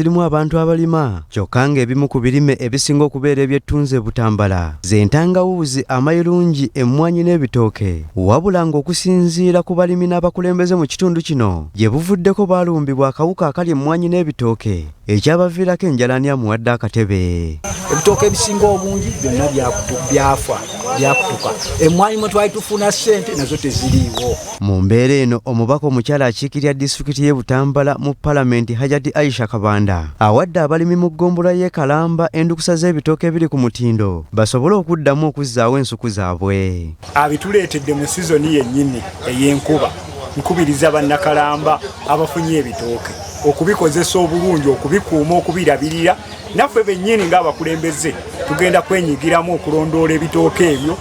Zirimu abantu abalima kyokka ng'ebimu ku birime ebisinga okubeera ebyettunze e Butambala ze ntangawuuzi, amayirungi, emmwanyi n'ebitooke wabula ng'okusinziira ku balimi n'abakulembeze mu kitundu kino gye buvuddeko baalumbibwa akawuka akalya emmwanyi n'ebitooke ekyabaviirako enjala ani amuwadde akatebe. Ebitooke ebisinga obungi byonna byafa byakutuka, emmwanyi mwe twali tufuna ssente nazo teziriiwo. Mu mbeera eno omubaka omukyala akiikirira disitulikiti y'e Butambala mu palamenti Hajati Aisha Kabanda awadde abalimi mu ggombolola y'e Kalamba endukusa z'ebitooke ebiri ku mutindo basobole okuddamu okuzzaawo ensuku zaabwe. Abituleetedde mu sizoni yennyini ey'enkuba. Nkubiriza Bannakalamba abafunye ebitooke okubikozesa obulungi, okubikuuma, okubirabirira. Naffe bennyini ng'abakulembeze tugenda kwenyigiramu okulondoola ebitooke ebyo.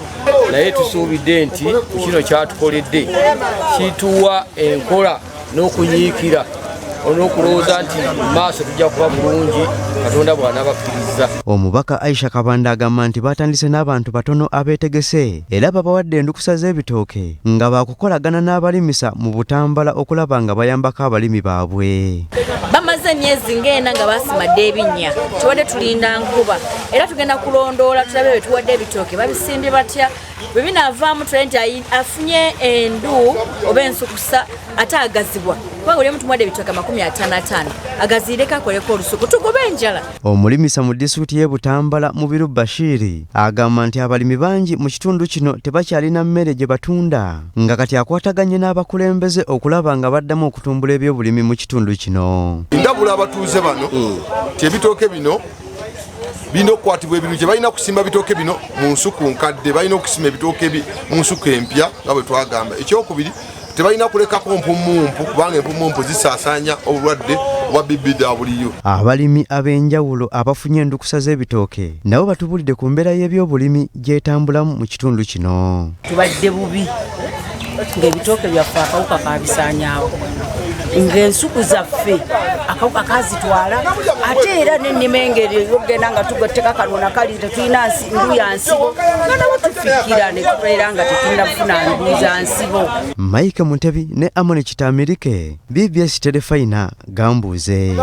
Naye tusuubidde nti ku kino kyatukoledde kituwa enkola n'okunyiikira n'okulowooza nti mu maaso tujja kuba bulungi Katonda bw'anaabakkiriza. Omubaka Aisha Kabanda agamba nti batandise n'abantu batono abeetegese era babawadde endukusa z'ebitooke nga baakukolagana n'abalimisa mu Butambala okulaba nga bayambako abalimi baabwe. Bamaze emyezi ng'ena nga basimadde ebinnya, tubadde tulinda nkuba era tugenda kulondoola tulabe bwe tuwadde ebitooke babisimbye batya, bwe binaavaamu tulabe nti afunye endu oba ensukusa ate agazibwa kuba buli omu tumuwadde ebitooke 55 agaziireko akoleko olusuku tugobe enjala. Omulimisa mu disitulikiti y'e Butambala Mubiru Bashiri agamba nti abalimi bangi mu kitundu kino tebakyalina mmere gye batunda nga kati akwataganye n'abakulembeze okulaba nga baddamu okutumbula ebyobulimi mu kitundu kino. Ndabula abatuuze bano nti ebitooke bino birina okukwatibwa ebirungi, tebalina kusimba bitooke bino mu nsuku nkadde, balina okusima ebitooke mu nsuku empya nga bwe twagamba. Ekyokubiri, tebalina kulekako mpumumpu kubanga empumumpu zisaasaanya obulwadde obwa BBW. Abalimi ab'enjawulo abafunye endukusa z'ebitooke nabo batubulidde ku mbeera y'ebyobulimi gy'etambulamu mu kitundu kino. Tubadde bubi ng'ebitooke byaffe akawuka kabisaanyaawo, ng'ensuku zaffe akawuka kazitwala, ate era n'ennima engeri ey'okugenda nga tugotteka kalona kali tetulina ndu ya nsibo nga nabo tufikira ne tubeera nga tetunnafuna ndu za nsibo. Mike Mutebi ne Amoni Kitamirike, BBS Terefayina, Gambuuze.